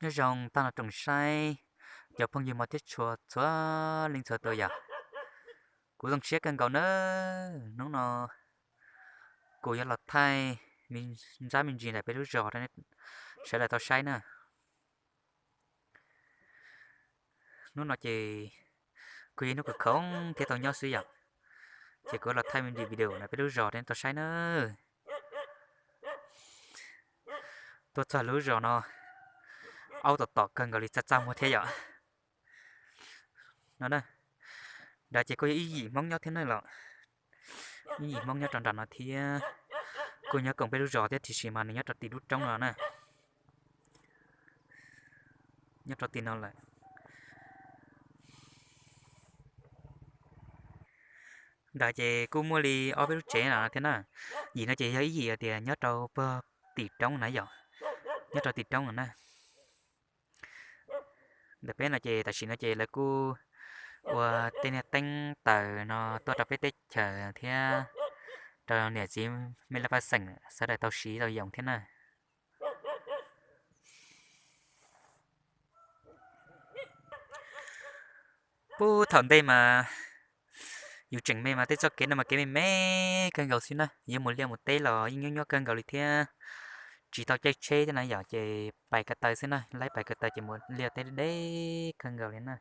Nyob zoo tag nrho tsoom saib, cov phooj ywg mog thiab txhua txhua leej txhua tus yom. Kuv zoo siab kawg nkaus nawb, hnub no kuv yuav los thaij me ntsab me ntsis ntawm peb lub zos rau nej sawv daws tau saib na. Hnub no ces kuj yog ib hnub khoom thiab tau nyob xwb yom, ces kuv los thaij me ntsis video ntawm peb lub zos rau nej tau saib na. Tuaj txog lub zos no, aub tom tom kawg nkaus li, txaj txaj muag thiab yom. No na, nrad ces kuj yog ib yim Hmoob nyob thiab na los, ib yim Hmoob nyob rau nram no thiab. Kuj nyob koom peb lub zos thiab tiam sis mas nws nyob rau tim lub roob no na, nyob rau tim no lawm. Ntawd ces kuj muaj li ob peb lub tsev no thiab na. Yim no ces yog ib yim tias nyob rau puag tim roob na yom, nyob rau tim roob no na. Ntawm peb no ces tam sim no ces lawv kuj ua tej niag teeb taws no tuaj rau peb teb chaws thiab rau niam txiv me laj paj xeem sawv daws tau siv tau yoos thiab na. Puag thaum ntej mas yus tseem me mas tej txoj kev no mas kev me me kawg nkaus xwb na, yuav mus liaj mus teb los yeej nyuaj nyuaj kawg nkaus li thiab. Tsis tau caij tsheb thiab na yom, ces pais ko taw xwb na, laib pais ko taw ces mus liaj teb deb kawg nkaus li na.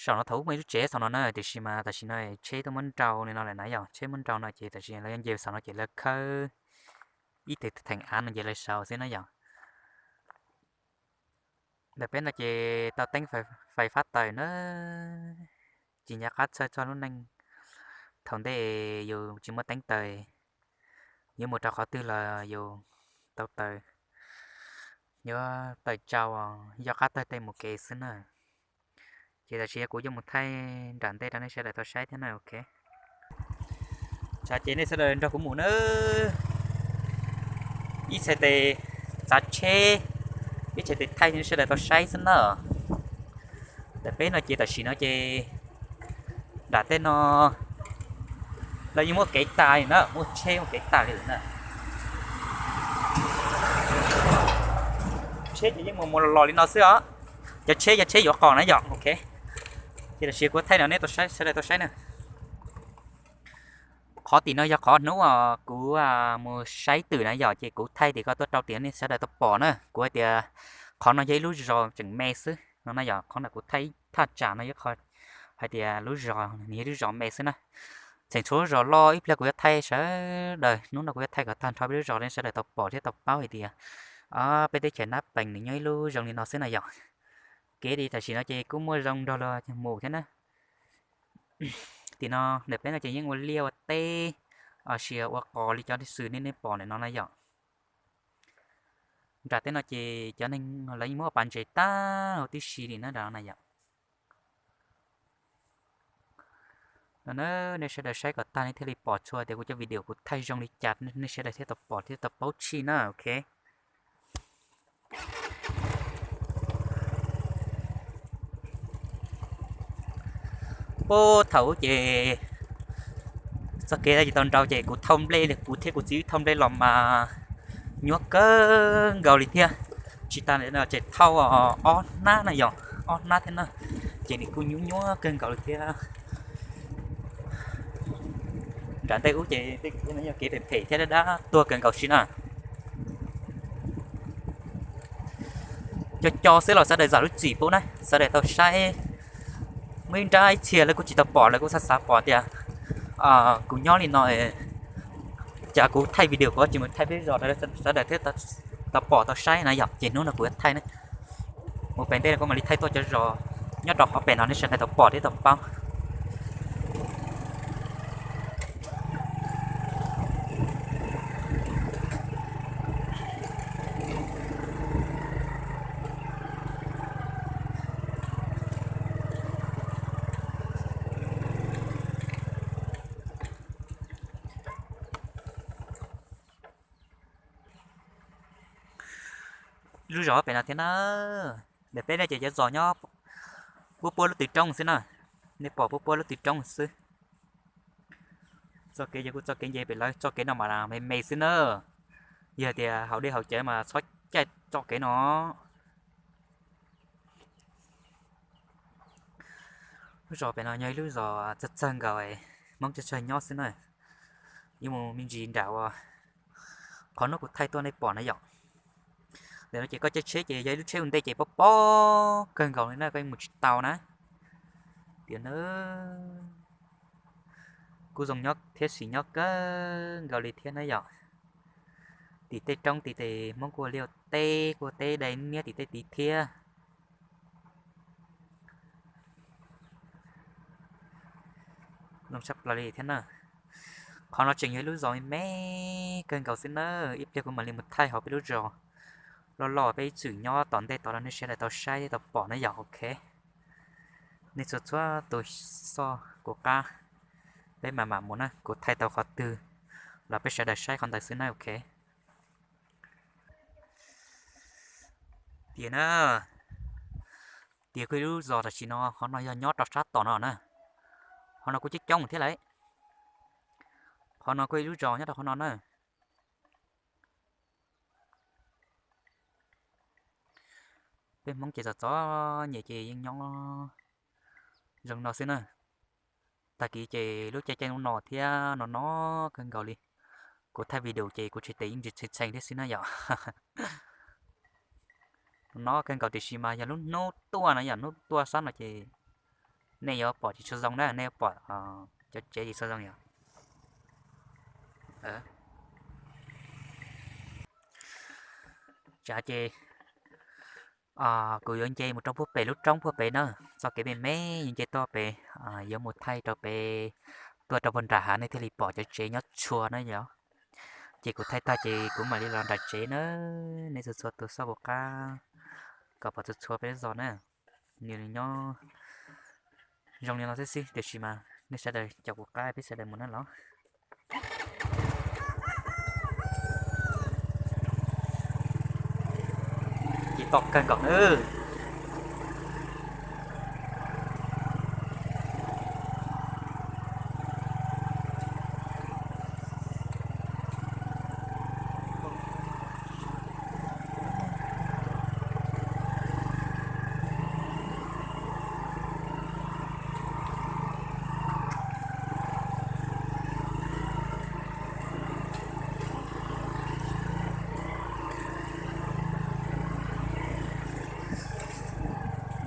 Saum no thaum ub muaj ib lub tsev saum no na, tiam sis mas tam sim no tsheb tuaj muab nrau li no lawm na yom, tsheb muab nrau no ces tam sim lawv nce saum no ces lawv khawb ib teg theem av no ces lawv sau xwb na yom. Ntawm peb no ces tau teeb fais fab taws na, tsis nco qab txhawj txog lub neej thaum ntej yus tsis muaj teeb taws, yuav mus rau qhov twg los yus tau taws, yuav taws tsau, yog qab tawg tej mus kev xwb na. Ces tam sim kuv yuav mus thaij nram ntej rau nej sawv daws tau saib thiab na, ok. Tsam ces nej sawv daws nrog kuv mus nawb. Ib txhais tes txav tsheb, ib txhais tes thaij nej sawv daws tau saib xwb na. Ntawm peb no ces tam sim no ces nram tej no lawv yeej muaj kev tas li na, muaj tsheb muaj kev tas li lawm na. Tsheb ces yeej mus mus los los li no xwb os. Cov tsheb, cov tsheb yuav qos na yom, ok. Ces tam sim kuv thaij no nej sawv daws tau saib na. Qhov tim no yog qhov hnub kuv mus saib twm na yom, ces kuv thaij tim ko tuaj rau tim nej sawv daws tau pom na. Kuv hais tias qhov no yog ib lub zos tseem me xwb no na yom, qhov ntawm kuv thaij thaj tsam no yog qhov hais tias lub zos nws yog lub zos me xwb na. Tseem tshuav lub zos loj ib pliag kuv yuav thaij sawv daws, hnub no kuv yuav thaij kom tag nrho peb lub zos rau nej sawv daws tau pom thiab tau paub hais tias peb teb chaws Nab Pees nws nyob ib lub zoo li no xwb na yom. Kev li tam sim no ces kuj muaj zoo nrog luag mus thiab na. Tim no ntawm peb no ces yeej ua liaj ua teb, sia ua qos li cov xwm nej nej pom ntawm no na yom. Nram tej no ces cov neeg lawv yeej muab pas ntses tag huv tib si li na nram no na yom. No na, nej sawv daws saib kom tag nej thiaj li pom txhua tias kuv cov video kuv thaij zoo li cas nej sawv daws thiaj tau pom thiaj tau paub tshij na, ok. Puag thaum ub ces txoj kev tsis tau nrau ces kuv thauj nplej li, kuv thiab kuv txiv wb thauj nplej los mas nyuaj kawg nkaus li thiab. Tsis tas li no ces thauj ob hnab na yom, ob hnab thiab na, ces nws kuj nyuaj nyuaj kawg nkaus li thiab. Nram ntej ub ces tej kev no yog kev phem phem thiab dab dab tuag kawg nkaus si na. Co co xwb los sawv daws zam lub txim pub na, sawv daws tau saib. Muaj ib nrab ib txhia lawv kuj tsis tau pom, lawv kuj xav xav pom tias kuv nyob li no, cas kuv thaij video kuv tsis mus thaij peb zos rau sawv daws thiaj tau pom tau saib na yom, ces hnub no kuv yuav thaij na. Mus pem ntej kuv mam li thaij tuaj cov zos nyob rau qhov pem no nej sawv daws tau pom thiab tau paub. Lub zos pem no thiab na. Ntawm peb no ces cov zos nyob puab puab lub tw roob xwb na. Nej pom puab puab lub tw roob xwb. Txoj kev ces kuj txoj kev nce pem lawv, txoj kev no mas me me xwb na. Yog tias haus dej haus cawv mas txhob caij txoj kev no. Lub zos pem no yog ib lub zos txawg txawg nkaus, Hmoob tsawg tsawg nyob xwb na. Yuav mus me ntsis nram uas qhov hnub kuv thaij tuaj nej pom na yom. Ntawm no ces koj caij tsheb ces yog ib lub tsheb ua ntej ces pob pob kawg nkaus li na, koj yeej mus tsis tau na. Tiam no kuj zoo nyob thiab sim nyob kawg nkaus li thiab na yom. Tim tej roob tim tej Hmoob kuj ua liaj teb kuj ua teb dai niab tim tej tid thiab. Zoo tshaj plaws li thiab na. Qhov no tseem yog ib lub zos me me kawg nkaus xwb na. Ib pliag kuv mam li mus thaij hauv peb lub zos loj loj peb ib txwm nyob tom ntej tod rau nej sawv daws tau saib thiab tau pom na yom. Ok, nej txhua txhua tus xoj kuv qab, peb mam mam mus na, kuv thaij tau qhov twg los peb sawv daws saib qhov ntawd xwb na. Ok, tias na, tias kuj ib lub zos tam sim no, qhov no yog nyob rau sab tom no na. Qhov no kuj coob coob thiab lawm. Qhov no kuj ib lub zos nyob rau qhov no na. Peb Hmoob ces txom txom nyem ces yeej nyob zoo no xwb na. Tag kis ces lub caij caij no thiab no no kawg nkaus li. Kuv thaij video ces kuv tsis tes yeej tsis tshee tshee thiab xwb na yom. No no kawg nkaus tiam sis mas yog lub hnub tuaj no yom, hnub tuaj sab no ces nej yuav pom tsis tshua zoo na, nej yuav pom cov tsev tsis tshua zoo yom. Tsam ces kuv yuav nce mus rau puag pem lub roob puag pem na, txoj kev me me yuav nce tuaj pem, yuav mus thaij rau pem, tuaj rau puag nram hav nej thiaj li pom cov tsev nyob tshua na yom. Ces kuv thaij tag ces kuv mam li los nram tsev na, nej txhua txhua tus xoj kuv qab kom pom txhua txhua peb lub zos na. Nws nyob zoo li no xwb xwb tiam sis mas nej sawv daws caum kuv qab peb sawv daws mus na los. Ci toj kawg nkaus nawb.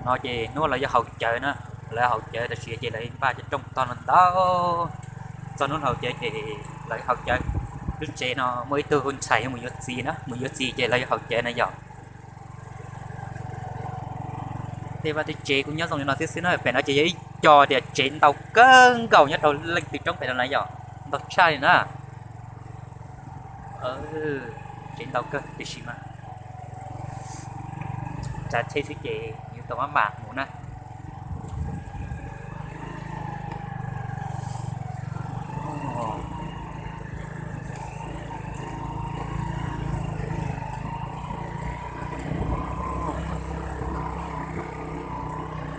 No ces hnub lawv yuav haus cawv na, lawv haus cawv tam sim ces lawv npaj cov rooj tog no ntau. Txog hnub haus cawv ces lawv yuav haus cawv. Lub tsev no muaj ib tug hu ntxhais yuav mus yuav txiv na, mus yuav txiv ces lawv yuav haus cawv na yom. Tej vaj tej tsev kuj nyob zoo li no thiab xwb na, pem no ces yog ib co tias tsev ntau kawg nkaus nyob rau leej twg roob pem no na yom, ntau tshaj li na. Tsev ntau kawg tiam sis mas tsav tsheb xwb ces yuav tau maj mam mus na.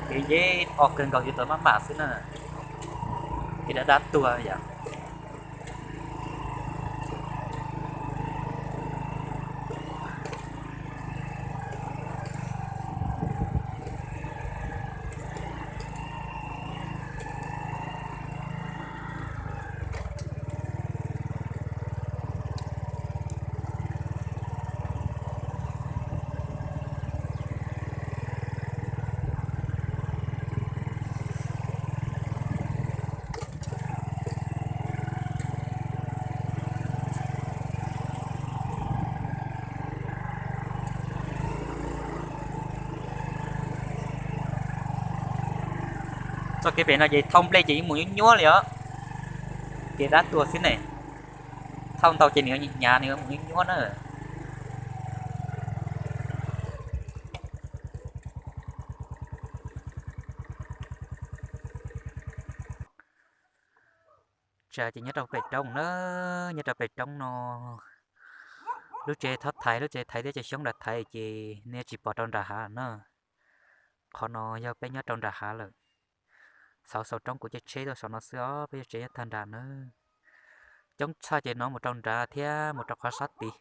Kev nceb o kawg nkaus yuav tau maj mam xwb na, kev dab dab tuag yom. Txoj kev pem no ces thauj nplej ces yeej mus nyuab nyuab li os. Kev dab tuag xwb ne. Thauj ntau ces nws hnyav nws mus nyuab nyuab na. Tsam ces nyob rau pem roob na, nyob rau pem roob no, lub tsev thov thaiv, lub tsev thaiv thiab cov xyoob nram thaiv ces nej tsis pom rau nram hav na. Qhov no yog peb nyob rau nram hav lawm. Xauv xaus roob kuv caij tsheb tuaj saum no xwb os, peb yog tsev nyob tag nram na. Coob tshaj ces no mus rau nrad thiab mus rau qhov sab tid.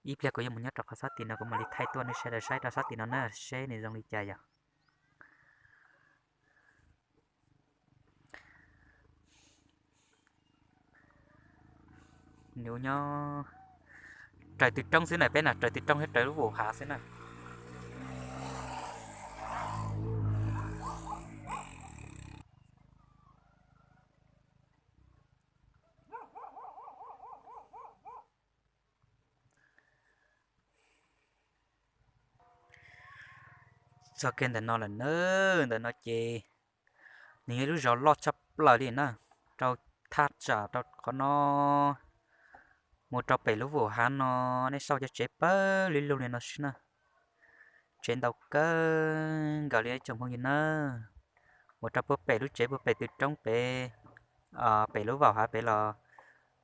Ib pliag kuv yuav mus nyob rau qhov sab tim no kuv mam li thaij tuaj nej sawv daws saib rau sab tim no na, seb nws zoo li cas yom. Nws nyob raws tw roob xwb na, peb na raws tw roob thiab raws lub vus hav xwb na. Txog kiag ntawm no lawm na, ntawm no ces nws yog ib lub zos loj tshaj plaws li na, rau thaj tsam rau qhov no mus rau pem lub vus hav no, nej saib cov tsev pawg lug li no xwb na. Tsev ntau kawg nkaus li tsoom phooj ywg na. Mus rau puag pem lub tsev puag pem tw roob pem, pem lub vus hav pem los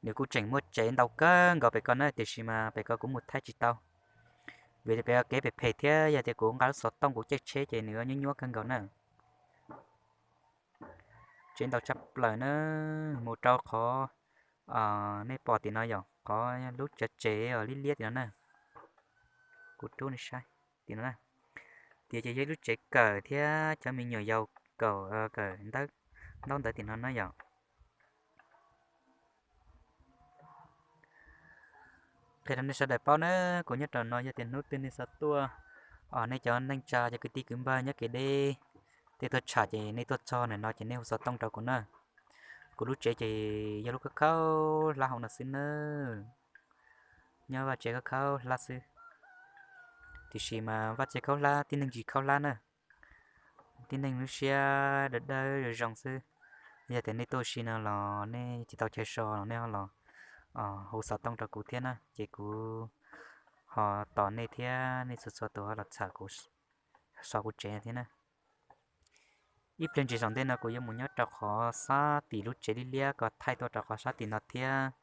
nws kuj tseem muaj tsev ntau kawg nkaus pem ko na, tiam sis mas pem ko kuv mus thaij tsis tau, vim tias pem kev phem phem thiab yog tias kuv nqa lub xov tooj kuv caij tsheb ces nws nyuaj nyuaj kawg nkaus na. Tsev ntau tshaj plaws na, mus rau qhov nej pom tim no yom, qhov lub cov tsev liab liab tim no na. Kuv rub nej saib tim no na. Tias ces yog ib lub tsev kawm thiab cov me nyuam yaus kawm, kawm ntaub ntawv tim no na yom. Qhia rau nej sawv daws paub na, kuv nyob rau no yog tias hnub twg nej xav tuaj, nej cov neej tsa cov kwv tij kwv npawg nyob kev deb, tej tuaj tsham ces nej tuaj txog ntawm no ces nej hu xov tooj rau kuv na. Kuv lub tsev ces yog lub khaub khaub hlab hauv no xwb nawb. Nyob vaj tsev khaub khaub hlab xwb, tiam sis mas vaj tsev khaub hlab tib neeg tsis khaub hlab na. Tib neeg lub siab dawb dawb zoo zoo xwb. Yog tias nej tuaj si no los nej tsis tau chaw so los nej ho los hu xov tooj rau kuv thiab na, ces kuv ho tos nej thiab nej txhua txhua tus ho los txhawm kuv, so kuv tsev thiab na. Ib pliag ntsis saum ntej no kuv yuav mus nyob rau qhov sab tim lub tsev liab liab ko thaij tuaj rau qhov sab tim no thiab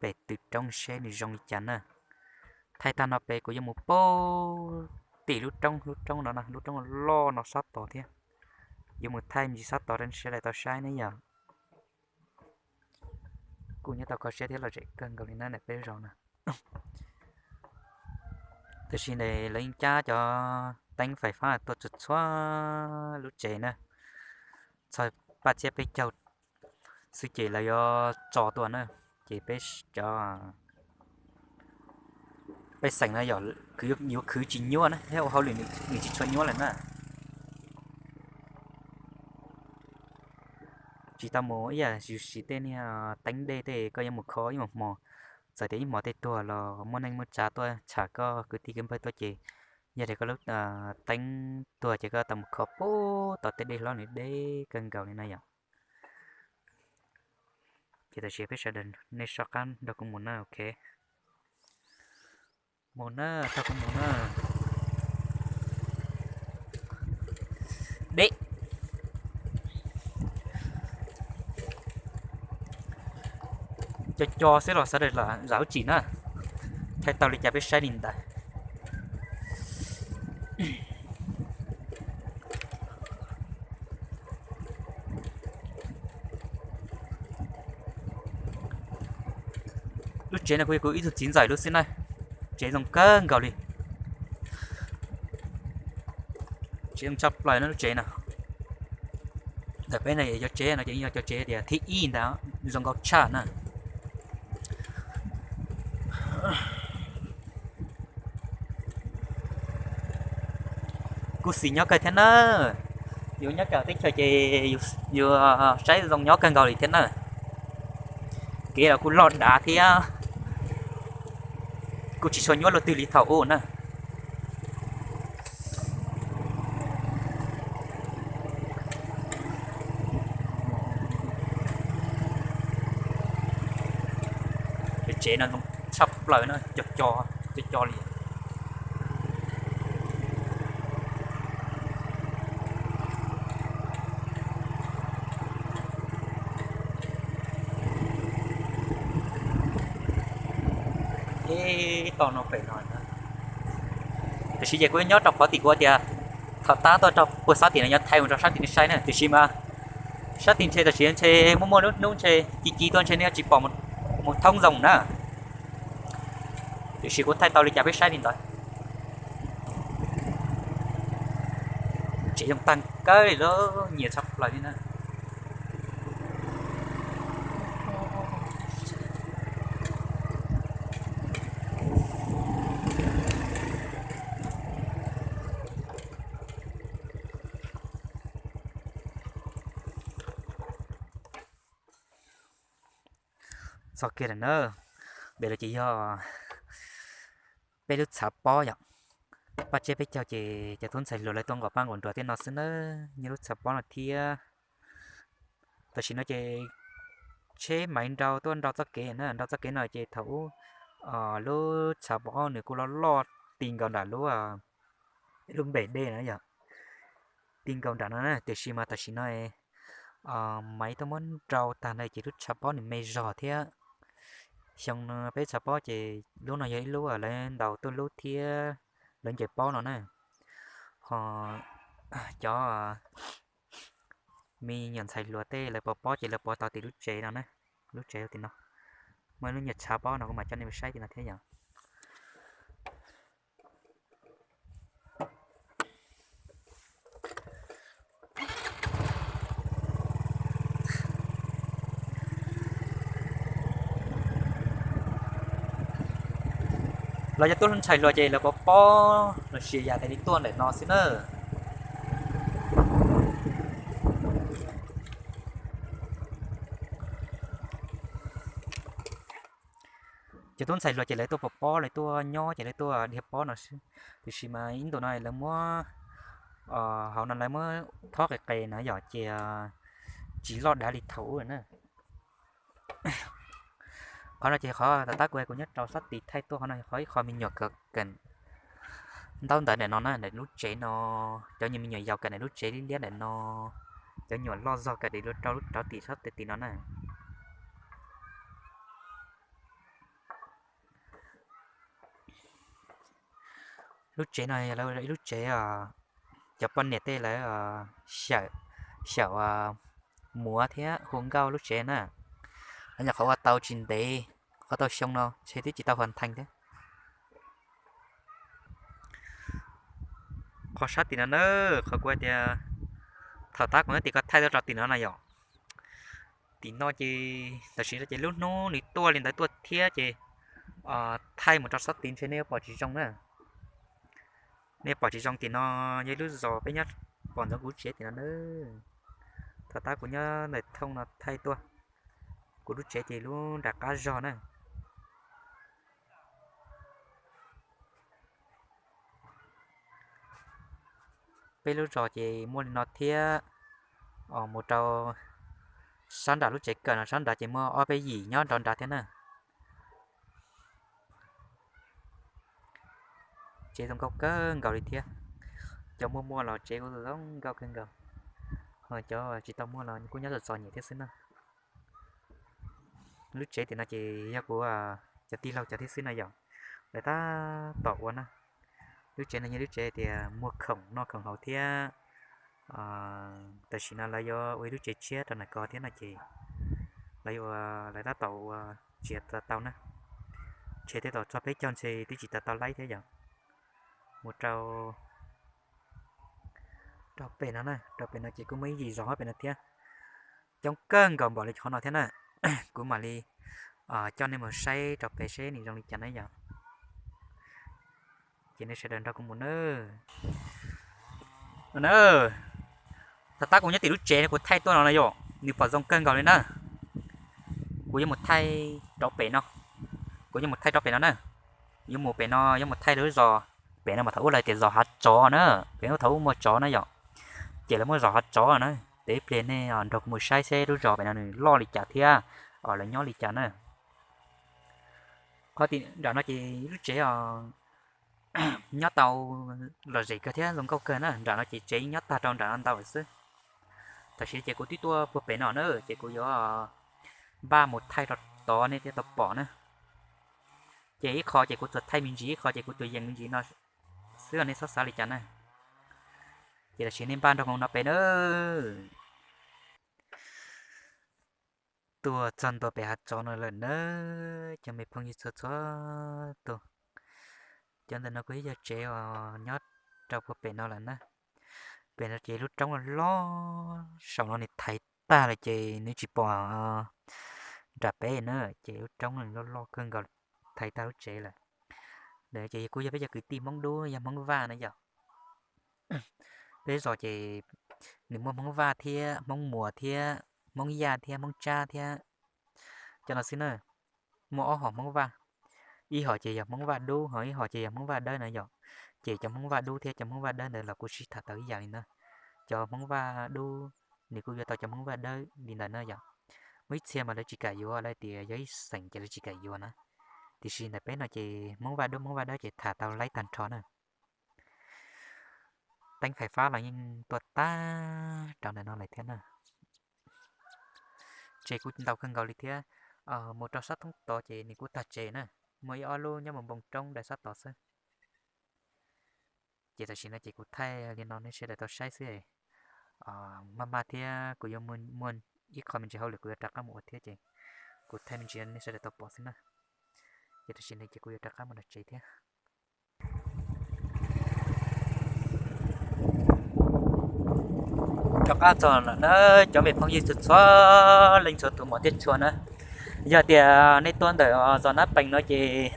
pem tw roob seb nws zoo li cas na. Thaij tag no pem kuv yuav mus puag tim lub roob, lub roob no, lub roob loj no sab tod thiab. Yuav mus thaij me ntsis sab tod rau nej sawv daws tau saib ne yom. Kuj nyob tau kho siab thiab lom zem kawg nkaus li na peb zos na. Tab sis lawv yeej cab cov teeb fais fab tuaj txhua txhua lub tsev na, txog paj txhiab peb caug xwb ces lawv yuav tso tuaj na. Ces peb cov pej xeem no yog yuav khwv tsis nyuaj na, thiab ua hauj lwm nws tsis tshua nyuaj lawm na. Tsis tau mus ib yam siv tej niag teeb dej tej koj yuav mus kho ib hmos hmo, txawm tias ib hmos tej tuag los muaj neej muaj tsav tuaj tsham koj, kwv tij kwv npawg tuaj ces yog tias koj lub teeb tuag ces koj tau mus kho puag tom tej dej hlob nws deb kawg nkaus li na yom. Ces tam sim peb sawv daws nej soj qab nrog kuv mus na, ok. Mus na, nrog kuv mus na. Deb. Co co xwb los sawv daws zam lub txim na. Thaij tau li cas peb saib li ntawd. Lub tsev no kuj yog kuv ib tug txiv ntxawm lub xwb na. Tsev zoo kawg nkaus li. Tsev zoo tshaj plaws na lub tsev no. Ntawm peb no yog cov tsev no ces yog cov tsev tias thib ib ntag, zoo nkauj tshaj na. Kuj xis nyob kawg thiab na. Yus nyob rau teb chaws ces yus saib zoo nyob kawg nkaus li thiab na. Kev los kuj loj dav thiab, kuj tsis tshua nyuaj luaj twg li thaum ub na. Tsev no zoo tshaj plaws na, co co, co co li. Ib tog no pem no, tiam sis ces kuv nyob rau qhov tim kuv tias thaum tab tuaj rau puag sab tim no nyob thaij mus rau sab tim nej saib na, tiam sis mas sab tim ntshe tam sim ntshe muaj muaj lub hnub ntshe ci ci tuaj ntshe nej tsis pom mus thoob zoo na. Tiam sis kuv thaij tau li cas peb saib li ntawd. Tsev zoo tag kawg li lawm, nyias tshaj plaws li na. Txog kiag lawm na, pem lawm ces yog peb lub txhav pob yom. Paj tseb peb caug ces cov tub ntxhais hluas lawv tuaj nqos paj nqos nruas tej no xwb na, nyob lub txhav pob no thiab. Tam sim no ces tsheb maiv nrau tuaj nrau txoj kev na, nrau txoj kev no ces thaum ub lub txhav pob nws kuj loj loj ti nkaus nram lub, lub npem dej na yom, ti nkaus nram no na. Tiam sis mas tam sim no maiv tuaj muab nrau tag na ces lub txhav pob nws me zog thiab. Xyoo no peb txhav pob ces lub no yog ib lub lawv ntaus tuaj lub thiab lawv ncaws pob no na. Ho cov me nyuam ntxhais hluas tej lawv pov pob ces lawv pov tau tim lub tsev no na. Lub tsev tim no muaj lub nyuag txhav pob no kuv mam coj nej mus saib tim no thiab yom. Los yog tub ntxhais hluas ces lawv pov pob los sis yam li tuaj ntawm no xwb na. Cov tub ntxhais hluas ces lawv tuaj pov pob, lawv tuaj nyob ces lawv tuaj dhia pob no xwb. Tiam sis mas ib ntus no lawv muab hauv no lawv muab thob qis qes na yom, ces tsis loj dav li thaum ub na. Qhov no ces qhov tom qab kuv, kuv nyob rau sab tid thaij tuaj, qhov no qhov ib qho me nyuam kawm ntaub ntawv ntawm no na, ntawm lub tsev no, cov nyuam me nyuam yaus kawm ntawm lub tsev liab liab ntawm no, cov nyuam loj zog kawm ntawm lub rau lub rauv tim sab tid no na. Lub tsev no yog lawv ib lub tsev cov poj niam tej lawv xyaum muav thiab hu nkauj lub tsev na. Lawv nyuam qhuav ua tau tsis ntev, qhuav tau xyoo no ntshe twb tsis tau huas nthees thiab. Qhov sab tim no na, qhov kuv hais tias thaum tab kuv nyob tim ko thaij tuaj rau tim no na yom. Tim no ces tam sim no ces lub hnub nws tuaj li ntawd tuaj thiab ces thaij mus rau sab tid ntshe nej yuav pom tsis zoo na. Nej pom tsis zoo, tim no yog ib lub zos peb nyob pom ntxoov kuv lub tsev tim no na. Thaum tab kuv nyob ntawm thooj no thaij tuaj, kuv lub tsev ces lub nram qab zog na. Peb lub zos ces muaj li no thiab, mus rau sab nram lub tsev kawm no sab nrad ces muaj ob peb yim nyob nrov nrad thiab na. Tsev zoo nkauj kawg nkaus li thiab. Cov muaj muaj los tsev kuj zoo nkauj kawg nkaus, ho cov tsis tau muaj los kuj nyob txom txom nyem thiab xwb na. Lub tsev tim no ces yog kuv cov tij laug cov thiab xwb no yom, lawv tab tom ua na. Lub tsev no yog lub tsev tias muag khoom noj khoom haus thiab. Tam sim no lawv yuav ua ib lub tsev tshiab rau ntawm ko thiab no ces lawv yuav, lawv tab tom ua tsis tau na. Ntshe tej zaum txog peb caug ntshe twb tsis tau tau laib thiab yom. Mus rau, rau pem no na, rau pem no ces kuj muaj ib yim zos pem no thiab. Coob kawg nkaus npaum li qhov no thiab na. Kuv mam li coj nej mus saib rau pem seb nws zoo li cas na yom. Ces nej sawv daws nrog kuv mus na. No na, thaum tab kuv nyob tim lub tsev kuv thaij tuaj no na yom, nws pom zoo kawg nkaus li na. Kuv yuav mus thaij rau pem no, kuv yuav mus thaij rau pem no na. Yuav mus pem no, yuav mus thaij lub zos pem no mas thaum ub lawv tias zos hav tsov na, pem no thaum ub muaj tsov na yom. Ces lawv muab zos hav tsov na. Ces ib pliag nej nrog kuv mus saib seb lub zos pem no nws loj li cas thiab lawv nyob li cas na. Qhov tim nram no ces lub tsev os, nyob tau lom zem kawg thiab zoo nkauj kawg na. Nram no ces tsev nyob tag rau nram no ntau lawm xwb. Tam sim ces kuv twb tuaj puag pem no na, ces kuv yuav npaj mus thaij rau tod nej thiaj tau pom na. Ces ib qho ces kuv tsuas thaij me ntsis, ib qho ces kuv tsuas yees me ntsis no xwb, nej txhob xav li cas na. Ces tam sim nej npaj nrog mus no pem na. Tuaj txog ntua pem hav tsov no lawm na, cov me phooj ywg txhua txhua tus. Cov ntawm no kuj yog tsev uas nyob rau puag pem no lawm na. Pem no ces lub roob loj loj saum no nws thaiv tag lawm ces nws tsis pom nram peb na, ces lub roob loj loj kawg nkaus thaiv tag lub tsev lawm. Ntawm ces kuj yog peb cov kwv tij Hmoob Dub, yog Hmoob Vaj na yom. Peb zos ces nws muaj Hmoob Vaj thiab Hmoob Muas thiab Hmoob Yaj thiab Hmoob Tsab thiab cov no xwb na. Muaj ob hom Hmoob Vaj, ib hom ces yog Hmoob Vaj Dub, ho ib hom ces yog Hmoob Vaj Dawb na yom. Ces cov Hmoob Vaj Dub thiab cov Hmoob Vaj Dawb ntawd los kuj sib tham tau ib yam li na. Cov Hmoob Vaj Dub nws kuj yuav tau cov Hmoob Vaj Dawb li ntawd na yom. Muaj ib txhia mas lawv tsis kam yuav, lawv tias yog ib xeem ces lawv tsis kam yuav na. Tiam sis ntawm peb no ces Hmoob Vaj Dub Hmoob Vaj Dawb ces tham tau laib tag nrho na. Teeb fais fab los yeej tuaj tag rau ntawm no lawm thiab na. Tsev kuj ntau kawg nkaus li thiab. Mus rau sab thoob tod ces nws kuj tag tsev na. Muaj ib ob lub nyob mus npoo roob daim sab tod xwb. Ces tam sim no ces kuv thaij li no nej sawv daws tau saib xwb. Maj maj thiab kuv yuav muaj ib qho me ntsis hauj lwm kuv yuav rov qab mus ua thiab ces kuv thaij me ntsis nej sawv daws tau pom xwb na. Ces tam sim no ces kuv yuav rov qab mus nram tsev thiab. Rov qab txog lawm na, cov me phooj ywg txhua txhua leej txhua tus hmov thiab tshua na. Yog tias nej tuaj ntawm zos Nab Pees no ces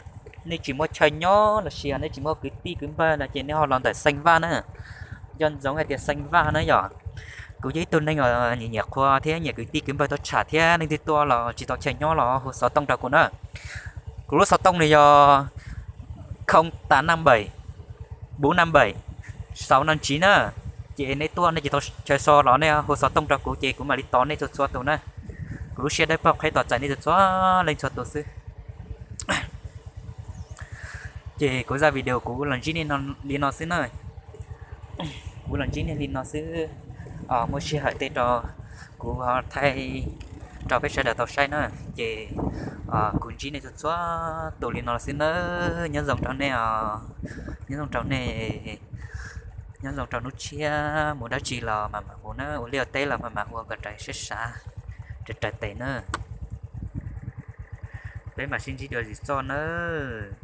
nej tsis muaj chaw nyob los sis nej tsis muaj kwv tij kwv npawg no ces nej ho los ntawm Xeem Vaj na. Nco ntsoov hais tias Xeem Vaj na yom, kuv yog ib tug neeg uas nyiam nyiam qhua thiab nyiam kwv tij kwv npawg tau tsham thiab leej twg tuaj los tsis tau chaw nyob los hu xov tooj rau kuv na. Kuv lub xov tooj nws yog không tám năm bảy bốn năm bảy sáu năm chín na. Ces nej tuaj nej tsis tau chaw so los nej hu xov tooj rau kuv ces kuv mam li tos nej txhua txhua tus na. Kuv lub siab dawb paug qheb tos txais nej txhua txhua leej txhua tus xwb. Ces kuv zaj video kuv los ntsib nej li no xwb na. Kuv los ntsib nej li no xwb. Muaj sij hawm tej rau kuv ho thaij rau peb sawv daws tau saib na. Ces kuv ntsib nej txhua txhua tus li no xwb na. Nyob zoo rau nej os, nyob zoo rau nej, nyob zoo rau hnub tshiab mus dab tsi los mam mam mus na, ua liaj ua teb los mam mam ua kom raws siab xav, raws raws tes na. Peb mam sib ntsib dua zim txoj nawb.